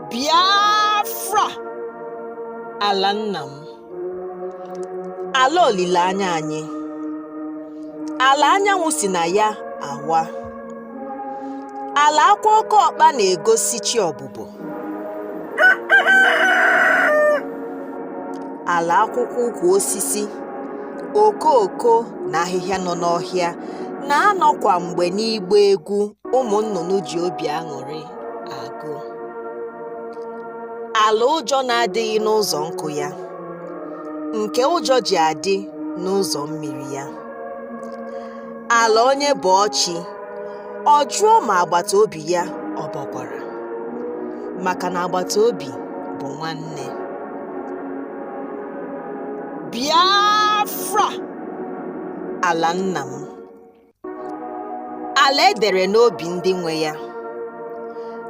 Biafra, ala nna m, ala olileanya anyị, ala anyanwụ si na ya awa, ala akwa oke ọkpa na-egosi chi ọbụbọ, ala akwụkwọ ukwu osisi, okooko na ahịhịa nọ n'ọhịa na-anọ kwa mgbe n'ịgba egwu ụmụ nnụnụ ji obi aṅụrị agụ, ala ụjọ na-adịghị n'ụzọ nkụ ya, nke ụjọ ji adị n'ụzọ mmiri ya, ala onye bọọ chi ọ jụọ ma agbata obi ya ọ bọkwara, maka na agbata obi bụ nwanne. Biafra, ala nna m, ala e dere n'obi ndị nwe ya.